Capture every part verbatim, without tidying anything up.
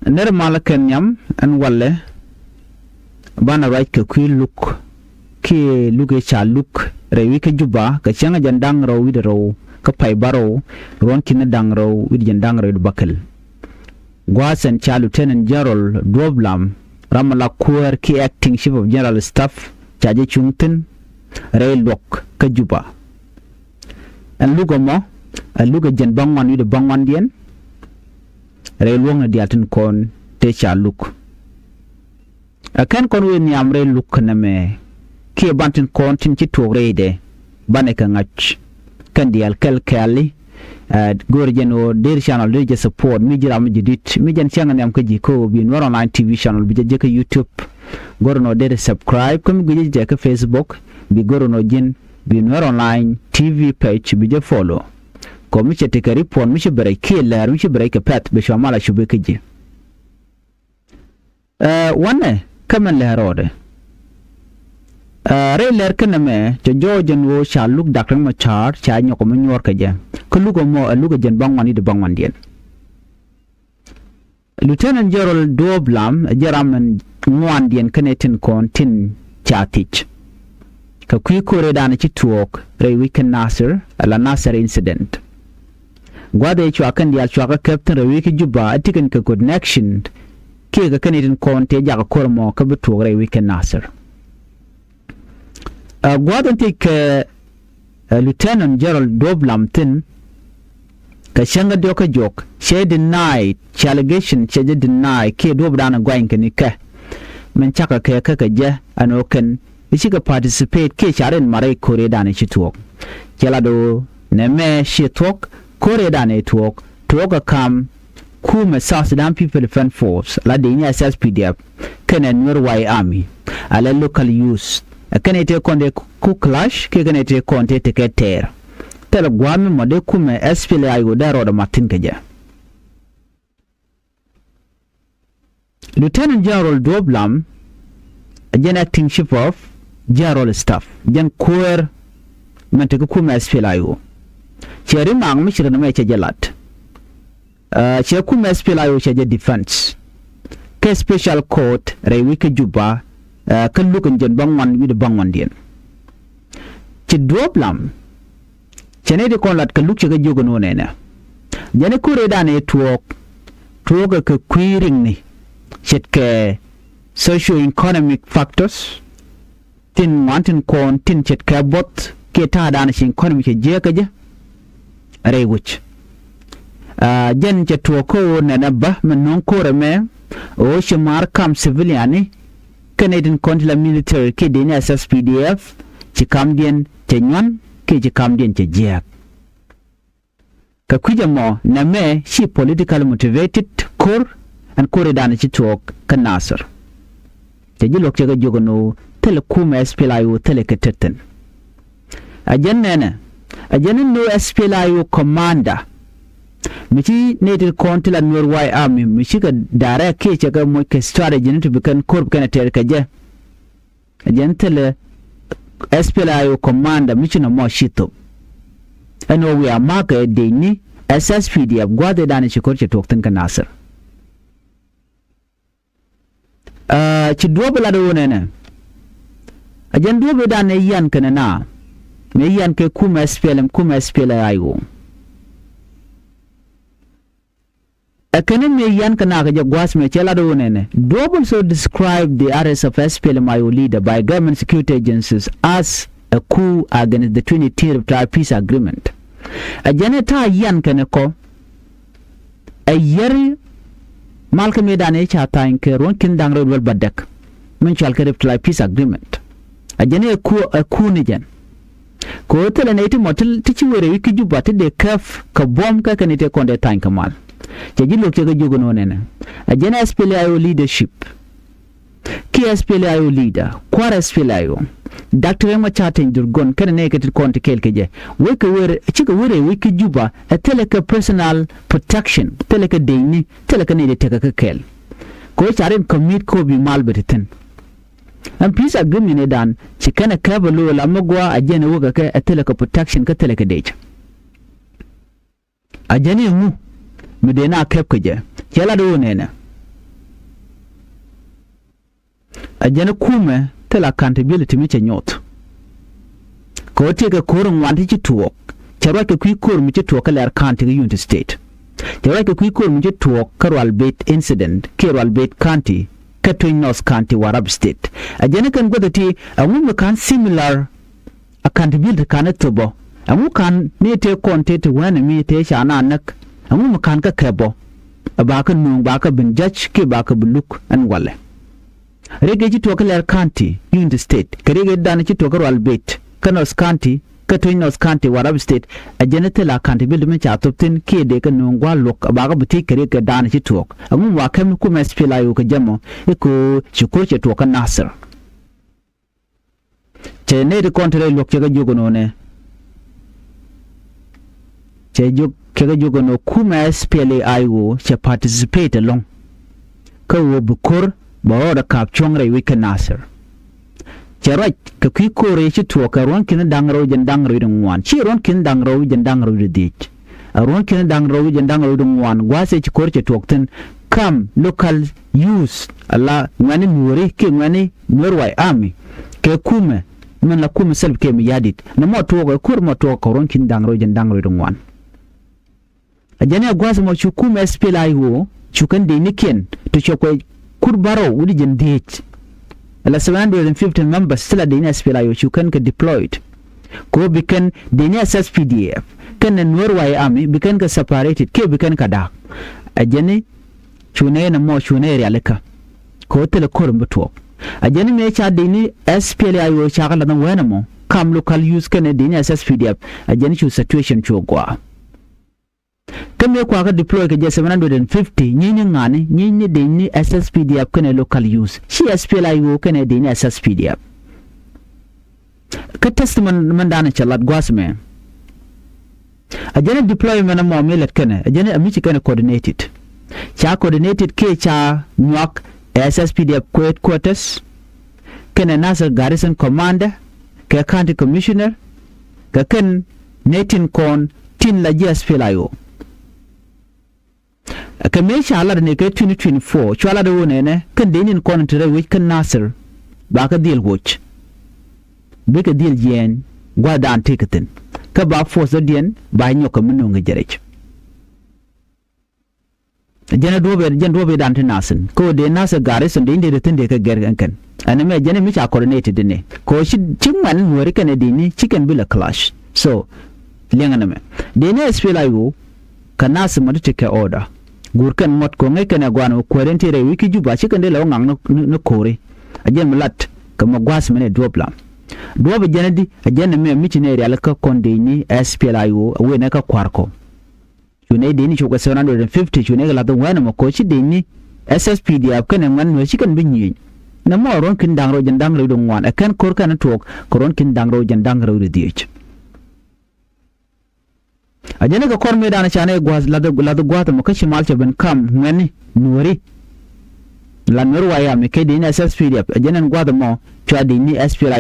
Nɛr malä kɛn nhiam ɛn walɛ. Banɛ ruac kɛ kui̱ Luk kiɛ Luk ëë ca Luk rɛy wi̱c kä Juba kɛ cäŋ ɛ jɛn da̱ŋ rɛw wi̱cdɛ rɛw kä pay bärɔw ruɔ̱n ki̱n da̱ŋ rɛw wi̱cdɛ jɛn da̱ŋ rɛw wi̱cdɛ bäkɛl. Gua̱a̱th ɛn ca Lieutenant General Duɔ̱ɔ̱p Lam ram mi la kuäär kiɛ Acting Chief of General Staff ca jɛ cuŋ thi̱n rɛy luɔ̱k kä Juba. Ɛn Luk ɛmɔ ɛ Luk ɛ jɛn bäŋuan wi̱cdɛ bäŋuandiɛn rɛy luɔ̱kni diaal tin kɔn tëë ca Luk. Ɛ kɛn kɔn wëë nhiam rɛy Luk kä nɛmɛ kiɛ ban tin kɔn tin ci tuɔɔk rɛydɛ banɛ kɛ ŋa̱c. Kɛn diaal kɛl kɛɛli. Ɛ go̱o̱r jɛn ɣöö deri channel deri jɛ support mi ji̱ ram mi ji̱ di̱t mi jɛn cäŋ nhiam kä ji̱ kä ɣöö bi Nuer Online T V channel bi jɛ jek kä YouTube. Go̱o̱r nɔ deri subscribe kä mi gui̱cä ji̱ tɛ kä Facebook bi go̱o̱r nɔ ji̱n bi Nuer Online T V page bi jɛ follow. Kɔ mi cɛ tekɛ report mi ci bɛ rɛc kiɛ lɛɛr mi ci bɛ rɛc kɛ pɛ̈th bɛ cua mal a cup ikä ji̱. Ɛ wanɛ kä mɛn lɛɛr rɔɔdɛ. Ɛ rɛy lɛɛr kä nɛmɛ cɛ jɔɔc jɛn ɣöö ca Luk Dak Riɛk Macar ca nyɔk mi nyuɔr kɛ jɛ. Kä Luk ɛmɔ ɛ Luk ɛ jɛn bäŋuan wi̱cdɛ bäŋuandiɛn. Lieutenant General Duɔ̱ɔ̱p Lam ɛ jɛn ram ɛn ŋuandiɛn kä nɛy tin kɔn tin ca thiec. Kɛ kui̱ ko̱r ëëdan ci tuɔɔk rɛy wi̱c kä Nasir ala Nasir incident. Gua̱th ëë cua kɛn diaal cua kä käp thi̱n rɛy wi̱c kä Juba ɛ ti kɛn kɛ connection kiɛ kɛ kɛn nɛy tin kɔn tëë jakä ko̱r ɛmɔ kä bi tuɔɔk rɛy wi̱c kä Nasir. Ɛ gua̱th ɛn thiec kɛ ɛ Lieutenant General Duɔ̱ɔ̱p Lam thi̱n kɛ cäŋ kä diɔ̱k kä juɔk cɛ deny, cɛ allegation cɛ jɛ deny kiɛ duɔ̱ɔ̱pdan ɛ gɔany kɛn ikɛ. Min cakɛ kɛ kä kɛ jɛ ɛn ɣöö kɛn i̱ cikɛ participate kiɛ ca rin mat rɛy ko̱r ëëdan i̱ ci tuɔɔk. Cɛ lat ɣöö nɛmɛ ci thuɔ̱k ko̱r ëëdan i̱ tuɔɔk tuɔɔk ɛ ka̱m kumɛ South Sudan People Defense Force la dee ni S S P D F kɛnɛ Nuer White Army ala local youth. Ɛ kɛnɛ tëë kɔn tëë ku clash kiɛ kɛnɛ tëë kɔn tëë tekɛ tɛɛr. Thilɛ gua̱a̱th mi mɔ dee kumɛ S P L A I O dee rɔɔdɛ mat thi̱n kɛ jɛ. Lieutenant General Duɔ̱ɔ̱p Lam ɛ jɛn Acting Chief of General Staff jɛn kuäär mɛn tekɛ kumɛ S P L A I O. Cɛ ri maŋ mi ci rin mɛ cɛ jɛ lat. Ɛ cɛ kumɛ S P L A I O cɛ jɛ defense kɛ special court rɛy wi̱c kä Juba. Ɛ kä Luk in jɛn bäŋuan wi̱cdɛ bäŋuandiɛn. Ci Duɔ̱ɔ̱p Lam cɛ nɛy ti kɔn lat kɛ Luk cɛ kɛ jiök ɛn ɣöö nɛnɛ jɛn i̱ ko̱r ëëdan ëë tuɔɔk tuɔɔkɛ kɛ kui̱ riŋni ce̱tkɛ socio economic factors. Tin ŋuan tin kɔn tin ce̱tkɛ buɔth kiɛ ta̱a̱dan ci economy cɛ jiääk kä jɛ rɛy wec. Ɛ jɛn cɛ tuɔɔk kä ɣöö nɛnɛ bä mi no̱o̱ŋ ko̱r ɛmɛ ɣöö ci maar kam civilian ni kɛnɛ tin kɔn ti la military kiɛ dee ni S S P D F ci kamdiɛn cɛ nyuan kiɛ ci kamdiɛn cɛ jiääk. Kɛ kui̱c ɛmɔ nɛmɛ ci political motivated ko̱r ɛn ko̱r ëëdan ci tuɔɔk kä Nasir. Cɛ ji̱ luɔ̱k cɛ kɛ jiök ɛn ɣöö thilɛ kumɛ S P L A I O thilɛ kɛ tet thi̱n. Ɛ jɛn nɛnɛ ɛ jɛn ni no S P L A I O commander mi ci nɛy ti kɔn ti la Nuer White Army mi cikɛ direct kiɛ cɛ kɛ moc kɛ strategy ni ti bi kɛn ko̱r bi kɛn ɛ tɛɛr kɛ jɛ. Ɛ jɛn thilɛ S P L A I O commander mi ci nɔmɔ ci thop. Ɛn ɣöö wiaa ma̱a̱kɛ dec ni S S P D F gua̱a̱th ëëdan ci ko̱r cɛ tuɔɔk thi̱n kä Nasir. Ɛ ci Duɔ̱ɔ̱p lat ɣöö nɛnɛ ɛ jɛn Duɔ̱ɔ̱p ëëdan ëë yian kɛnɛ na mëë yian kɛ kumɛ S P L M kumɛ S P L A I O. Ɛ kɛn mëë yian kɛ nakä jɛ gua̱a̱th mëë cɛ lat ɣöö nɛnɛ Duɔ̱ɔ̱p also describe the arrest of S P L M I O leader by government security agencies as a coup against the twenty eighteen Revitalized Peace Agreement. Ɛ jɛn ɛ ta̱a̱ yian kɛnɛ kɔ ɛ yɛri mal kä mëëdan ëë ca tha̱a̱ny kɛ ruɔ̱n ki̱n da̱ŋ rɛw duel bädäk min cɔal kɛ Revitalized Peace Agreement. Ɛ jɛn ɛ ku ɛ ku ni jɛn. Kɛ ɣöö thilɛ nɛy ti mɔ ti ti ci wëë rɛy wi̱c kä Juba ti dee käp kɛ buɔ̱m kä kɛn i̱ tëë kɔn dee tha̱a̱ny kɛ mal. Cɛ ji̱ luɔ̱k cɛ kɛ jiök ɛn ɣöö nɛnɛ ɛ jɛn S P L A I O leadership kiɛ S P L A I O leader kua̱r S P L A I O Doctor Riek Machar Teny Dhurgon kɛnɛ nɛy kɛ ti kɔn ti kɛɛl kɛ jɛ wec kɛ wëë cikɛ wëë rɛy wi̱c kä Juba ɛ thilɛ kɛ personal protection thilɛ kɛ decni thilɛ kɛ nɛy dee tekɛ kä kɛɛl. Kɛ ɣöö ca rin commit kɛ ɣöö bi mal bɛ ti thi̱n. Ɛn peace agreement ëëdan ci kɛn ɛ kɛp ɛ lo̱o̱l amä gua̱a̱ a jɛn ɛ wä kɛ kɛ ɛ thilɛ kɛ protection kä thilɛ kɛ dec. A jɛn i̱ ŋu mi dee na kɛp kɛ jɛ cɛ lat ɣöö nɛnɛ. Ɛ jɛn ɛ kumɛ thilɛ accountability mi cɛ nyoth. Kɛ ɣöö tëëkɛ ko̱r ŋuan ti ci tuɔɔk. Cɛ ruac kɛ kui̱ ko̱r mi ci tuɔɔk kä Lɛr County kä Unity State. Cɛ ruac kɛ kui̱ ko̱r mi ci tuɔɔk kä Rualbet incident kiɛ Rualbet County kä Tueny North County, Warrap State. Ɛ jɛn ɛ kɛn guäth ɛ ti ɛŋu mi ka̱n similar accountability ka̱n ɛ thöp ɔ. Ɛŋu ka̱n ni tëë kɔn tëë ti wɛnɛ mi tëë ca na näk. Ɛŋu mi ka̱n kä kɛp ɔ. Ɛ ba kä nuŋ ba kä bin judge kiɛ ba kä bi luk ɛn walɛ. Riɛk ëë ci tuɔɔk kä Lɛr County, Unity State, kɛ riɛk ëë dan ci tuɔɔk kä Rualbet kä North County kä Tueny North County, Warrap State. Ɛ jɛn ɛ thilɛ accountability mi ca thöp thi̱n kiɛ dee kä nuŋ gua̱l luɔ̱k ɛ ba kä bi thiec kɛ riɛk ëë dan ci tuɔɔk. Ɛŋu mi wa kɛm kumɛ S P L A I O kɛ jɛ mɔ i̱ kɛ ɣöö ci ko̱r cɛ tuɔɔk kä Nasir. Cɛ nɛy ti kɔn te rɛy luɔ̱k cɛ kɛ jiök ɛnɔnɛ. Cɛ jiök cɛ kɛ jiök ɛnɔ kumɛ S P L A I O cɛ participate ɛlɔ̱ŋ. Kä ɣöö bi ko̱r bɛ rɔɔdɛ ka̱a̱p cuɔ̱ŋ rɛy wec kä Nasir. Cɛ ruac kɛ kui̱ ko̱r ëë ci tuɔɔk kɛ ruɔ̱n ki̱n da̱ŋ rɛw jɛn da̱ŋ rɛw wi̱cdɛ ŋuan ci ruɔ̱n ki̱n da̱ŋ rɛw jɛn da̱ŋ rɛw wi̱cdɛ dhiec. Ɛ ruɔ̱n ki̱n da̱ŋ rɛw jɛn da̱ŋ rɛw wi̱cdɛ ŋuan gua̱a̱th ëë ci ko̱r cɛ tuɔɔk thi̱n. Kam local youth ala ŋuɛ̈ni Nuɔ̱ɔ̱ri kiɛ ŋuɛ̈ni Nuer White Army kɛ kumɛ min la kumɛ Salva Kiir Mayardit. Nɛ mɔ tuɔɔk ɛ ko̱r mɔ tuɔɔk kɛ ruɔ̱n ki̱n da̱ŋ rɛw jɛn da̱ŋ rɛw wi̱cdɛ ŋuan. Ɛ jɛn ɛ gua̱a̱th mɔ cu kumɛ S P L A I O cu kɛn dec ni kiɛn ti cɔp kɛ kur bärɔw wi̱cdɛ jɛn dhiec. Ala seven hundred and fifty members ti la dec ni S P L A I O cu kɛn kɛ deployed. Kɛ ɣöö bi kɛn dec ni S S P D F kɛnɛ Nuer White Army bi kɛn kɛ separated kiɛ bi kɛn kɛ da̱a̱k. Ɛ jɛn i̱ cu nɛy nɛ mɔ cu nɛy rialikä. Kɛ ɣöö thilɛ ko̱r mi bi tuɔɔk. Ɛ jɛn i̱ mëë ca dec ni S P L A I O ca kɛ la̱th ni wɛnɛ mɔ kam local youth kɛnɛ dec ni S S P D F. Ɛ jɛn i̱ cu situation cu gɔaa. Kä mëë kuakä deploy kɛ jɛ seven hundred and fifty nyieny ni ŋa̱ni nyieny ni dec ni S S P D F kɛnɛ local youth ci S P L A I O kɛnɛ dec ni S S P D F. Kä testimony mɛn danɛ cɛ lat gua̱a̱th mɛ. A jɛn deployment mɔ mi lɛt kɛnɛ a jɛn a mi ci kɛnɛ coordinated. Ca coordinated kiɛ ca nyuak S S P D F headquarters kɛnɛ Nasir garrison commander kɛ county commissioner kɛ kɛn nɛy tin kɔn tin la ji̱ S P L A I O. Kɛ mëë ca lat ni kɛ twenty twenty-four cua lat ɣöö nɛnɛ kɛn dec nin kɔn ti rɛy wec kä Nasir. Ba kɛ dhil woc bikɛ dhil jiɛɛny gua̱thdan tëëkɛ thi̱n. Kä ba force dɔ̱diɛn ba nyɔk kɛ mi no̱o̱ŋ kɛ jɛ rɛc. Jɛn duɔ̱ɔ̱p jɛn duɔ̱ɔ̱p dan ti Nasir kä ɣöö dee Nasir garrison dee in dee thi̱n dee kɛ gɛr ɛn kɛn. Ɛn ɛmɛ jɛn mi ca coordinated ni kɛ ɣöö ci ci ŋuɛn Nuääri kɛnɛ dec ni ci kɛn bi lɛ clash. So liɛŋɛ nɛmɛ dee ni S P L A I O kɛ Nasir mɔ ti ti kɛ order. Guur kɛn ŋuɔ̱t kɛ ŋäc kɛn ɛ gua̱a̱n ɛ kuäär in ti rɛy wi̱c ki Juba ci kɛn dee lɛ wä ŋa̱ŋ ni ko̱ri. A jɛn mi lat kɛ mɛ gua̱a̱th mɛn ɛ duɔ̱ɔ̱p lam. Duɔ̱ɔ̱p ɛ jɛn di a jɛn ɛmɛ mi ci ni rialikä kɔn dec ni S P L A I O a wëë nɛ kä kua̱r kɔ. Cu nɛy dec ni cukɛ seven hundred and fifty cu nɛy kɛ la̱th wɛn ɛmɔ koci dec ni S S P D F kɛnɛ ŋuɛn nuɛ ci kɛn bi nyieny. Nɛ mɔ ruɔ̱n ki̱n da̱ŋ rɛw jɛn da̱ŋ rɛw di ŋuan ɛ kɛn ko̱r kɛn tuɔɔk kɛ ruɔ̱n ki̱n da̱ŋ rɛw jɛn da̱ŋ rɛw di dhiec. A jɛn kɛ kɔr mëë danɛ ca nɛy gua̱th la̱th gua̱th ɛmɔ kä ci mal cɛ ben kam ŋuɛni Nuääri. La Nuer White Army kɛ dec ni S S P D F a jɛn ɛn gua̱th ɛmɔ cua dec ni S P L A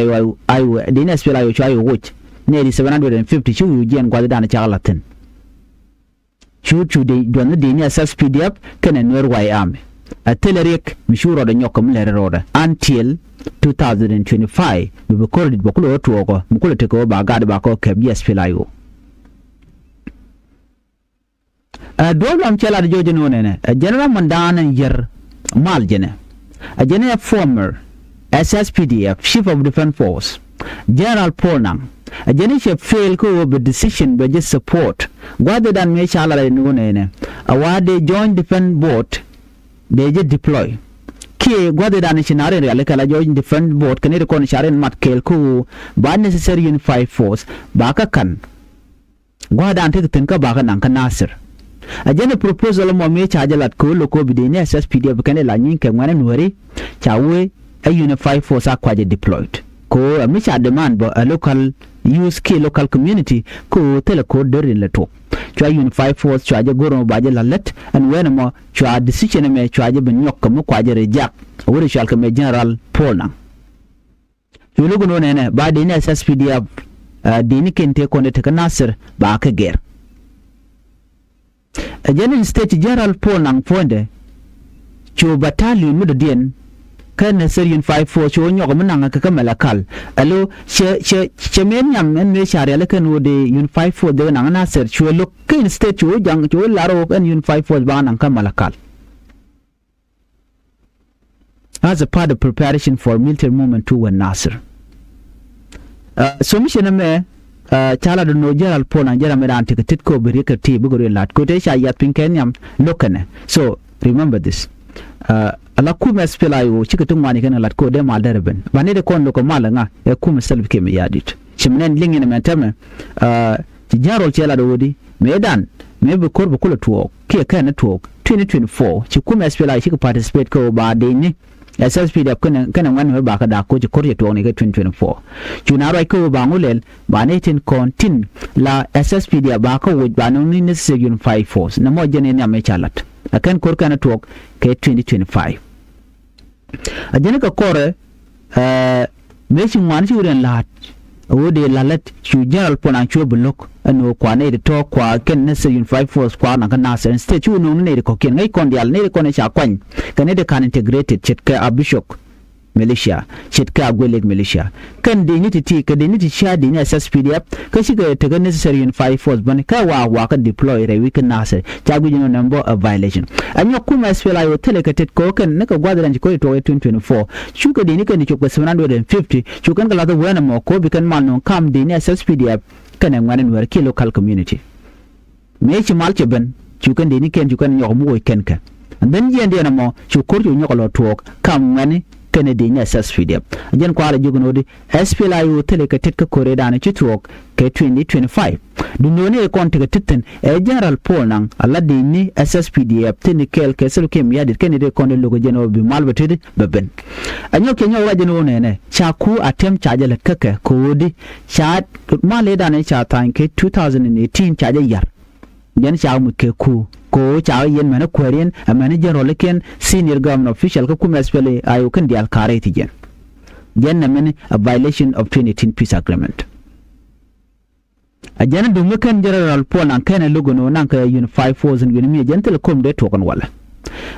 I O dec ni S P L A I O cua yɛ woc. Nɛy di seven hundred and fifty ci wi̱i̱ jiɛn gua̱th danɛ ca la̱th thi̱n. Cu cu dec duɔth ni dec ni S S P D F kɛnɛ Nuer White Army. A thilɛ riɛk mi cu rɔɔdɛ nyɔk kɛ mi lɛri rɔɔdɛ until two thousand and twenty-five mi bi ko̱r dit bä kulɛ wä tuɔɔkɔ mi kulɛ tekɛ wä ba gat ba kɔ kɛp ji̱ S P L A I O. Ɛ duɔ̱ɔ̱p lam cɛ lat jɔ̱ɔ̱c ɛn ɣöö nɛnɛ ɛ General Mandan ɛn yɛr mal jɛnɛ. Ɛ jɛn ɛ former S S P D F Chief of Defense Force General Paul Nang. Ɛ jɛn i̱ cɛ fail kä ɣöö bɛ decision bɛ jɛ support gua̱thdan mëë ca lat ɛn ɣöö nɛnɛ ɛ wa dee Joint Defense Board dee jɛ deploy. Kiɛ gua̱thdan ci na rin riali kɛ la Joint Defense Board kɛ ni ri kɔn ca rin mat kɛɛl kä ɣöö ba necessary unified force ba kä ka̱n. Gua̱a̱thdan tekɛ thi̱n kä bakä naŋ kä Nasir. A jɛn ɛ proposal ɛmɔ mi ca jɛ lat kɛ ɣöö lo̱k kɛ ɣöö bi dec ni S S P D F kɛn ɛ la nyieeny kɛ ŋuɛ̈ni Nuääri ca wee ɛ unified force a kuacɛ deployed. Kɛ ɣöö ɛ mi ca demand bä ɛ local youth kiɛ local community kɛ ɣöö thilɛ ko̱r deri lɛ tuɔk. Cua unified force cua jɛ go̱r ɛmɔ ba jɛ la lät ɛn wee ɛmɔ cua decision ɛmɛ cua jɛ bi nyɔk kɛ mi kuacɛ reject. A wee ri cual kɛ mɛ General Paul Nang. Cu lo̱k ɛn ɣöö nɛnɛ ba dec ni S S P D F dec ni kɛn tëë kɔn dee tekä Nasir ba kä gɛr. Ɛ jɛn in state General Paul Nang puɔ̱nydɛ cu battalion mi dɔ̱diɛn Kä Nasir Unified Force cu wä nyɔk mi naŋ kɛ kä Malakal. Alo cɛ cɛ cɛ mëë nhiam ɛn mëë ca rial kɛn wä dee Unified Force dee naŋ Nasir cu wä lo̱k kä instead cu wä jaŋ cu wä lar wä ɛn Unified Force ba naŋ kä Malakal. As a part of preparation for military movement toward Nasir. So mi cɛ nɛ mɛ ca lat dɔ̱ nɔ General Paul naŋ General mi daan tekɛ tit kɛ wä bi riek kɛ ti bikɛ ruëë lat kɛ wä tëë ca yath piny kɛ nhiam lo̱k kɛnɛ. So remember this. Ala kumɛ S P L I O cikɛ ti ŋuani kɛn lat kɛ wä dee mal derɛ ben ba ni de kɔn lo̱k kɛ mal ŋa ɛ kumɛ Salva Kiir Mayardit. Ci mi nɛn liŋ in mɛ tɛmɛ. Ci General cɛ lat wä di mëë dan mëë bi ko̱r bi kulɛ tuɔɔk kiɛ kɛn ni tuɔɔk twenty twenty-four ci kumɛ S P L I O cikɛ participate kɛ wä ba dee ni. S S P D F kɛnɛ kɛnɛ ŋuɛn mi ba kä dak koci ko̱r cɛ tuɔɔk ni kɛ twenty twenty-four. Cu na ruac kä wä ba ŋu lɛl ba ni tin kɔn tin la S S P D F ba kä wuc ba ni ni necessary unified force nɛ mɔ jɛn in yam mi ca lat. Ɛ kɛn ko̱r kɛn tuɔɔk kɛ twenty twenty-five. A jɛn kɛ kɔrɛ. Mëë ci ŋuan ci wä riɛn la̱a̱t. A wä dee la̱t lät cu General Paul naŋ cuɛ bi lo̱k ɛn ɣöö kua nɛy ti tɔ̱ kua kɛn necessary unified force kua naŋ kä Nasir instead ci wä no̱o̱ŋ ni nɛy ti kɔ̱kiɛn ŋäc kɔn diaal nɛy ti kɔn ca kuany. Kɛ nɛy ti ka̱n integrated ce̱tkɛ Abishok militia ce̱tkɛ Agwelek militia. Kɛn dee ni ti ti kɛ dee ni ti cia dee ni S S P D F kä cikɛ tekɛ necessary unified force bäni kä wa wa kä deploy rɛy wi̱c kä Nasir ca guic ni nɛm bä a violation. A nyɔk kumɛ S P L I O thilɛ kɛ tet kɛ wä kɛn ni kɛ gua̱th rɛn ci ko̱c tuɔɔk ɛ twenty twenty-four. Cukɛ dee ni kɛn ti cop kɛ seven hundred and fifty cu kɛn kɛ lath wɛn ɛmɔ ko̱ bi kɛn mal nuɔ̱ŋ kam dee ni S S P D F kɛn ɛ ŋuɛn ɛn wɛr kiɛ local community. Mëë ci mal cɛ ben cu kɛn dee ni kɛn cu kɛn nyɔk mi woc kɛn kɛ. And then jiɛn diɛn ɛmɔ cu ko̱r cu nyɔk lɔ tuɔɔk kam ŋuɛni kɛn ɛ dee ni S S P D F. A jɛn kualɛ jiök ni wä di S P L I O thilɛ kɛ tet kä ko̱r ɛ da̱a̱n ci tuɔɔk kɛ twenty twenty-five. Duundoni ɛ kɔn tekɛ tet thi̱n ɛ General Paul naŋ a la dee ni S S P D F thi̱n kɛɛl kɛ Salva Kiir Mayardit kɛn ɛ dee kɔn dee lo̱k ɛ jɛn ɛ wä bi mal bɛ tet bɛ ben. A nyɔk cɛ nyɔk ruac jɛn ɛ wä nɛnɛ ca ku a tɛm ca jɛ lät kä kɛ ko̱o̱di ca mal ɛ da̱a̱n ca tha̱a̱ny kɛ two thousand and eighteen ca jɛ yar. Jɛn ca wä mi kɛ ku ko ca wä yɛn mɛn kuäär yɛn a mɛn jɛn rɔlikiɛn senior government official kä kumɛ S P L I O kɛn diaal ka̱rɛ ti jɛn. Jɛn nɛ mɛn a violation of twenty eighteen peace agreement. A jɛn duŋ mi kɛn General Paul naŋ kɛn ɛ logono naŋ kɛ unified force in wi̱n mi a jɛn thil kom dee tuɔk in walɛ.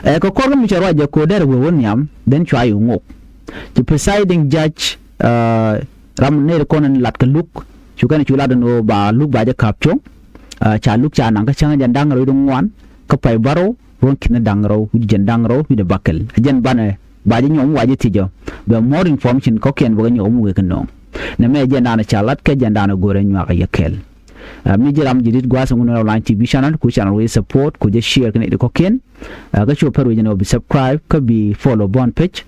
Ɛ kɛ kɔr kä mi cɛ ruac jɛ ko derɛ wee wä nhiam then cua yi ŋok. Ci presiding judge ram neri kɔn in lat kɛ luk cu kɛn cu lat in ɣöö ba luk ba jɛ ka̱p cuɔ̱ŋ. Ca luk ca naŋ kä cäŋ jɛn da̱ŋ rɛw wi̱cdɛ ŋuan kä pay bärɔw ruɔ̱n ki̱n da̱ŋ rɛw wi̱c jɛn da̱ŋ rɛw wi̱cdɛ bäkɛl. Ɛ jɛn banɛ ba jɛ nyɔm wa jɛ thiecä bɛ more information kɔ̱kiɛn bɛ kɛ nyɔm wek kɛ nööŋ. Nɛ mɛ jɛn da̱a̱n ca lat kɛ jɛn da̱a̱n go̱rɛ nyuak yɛ kɛl. Mi ji̱ ram ji̱ dit gua̱a̱th ŋun rɛw line T V channel ku channel wee support ku jɛ share kɛ nɛy di kɔ̱kiɛn. Kä cu pɛr wec jɛn ɔ bi subscribe kä bi follow bɔn page.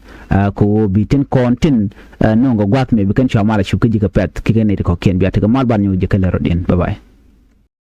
Ku bi tin kɔn tin nööŋ kɛ gua̱a̱th mɛ bi kɛn cua mal a cup kä ji̱ kɛ pɛth kikɛ nɛy di kɔ̱kiɛn bia tekɛ mal ban nyɔk ji̱ kɛ lɛ rɔ̱diɛn. Bye bye.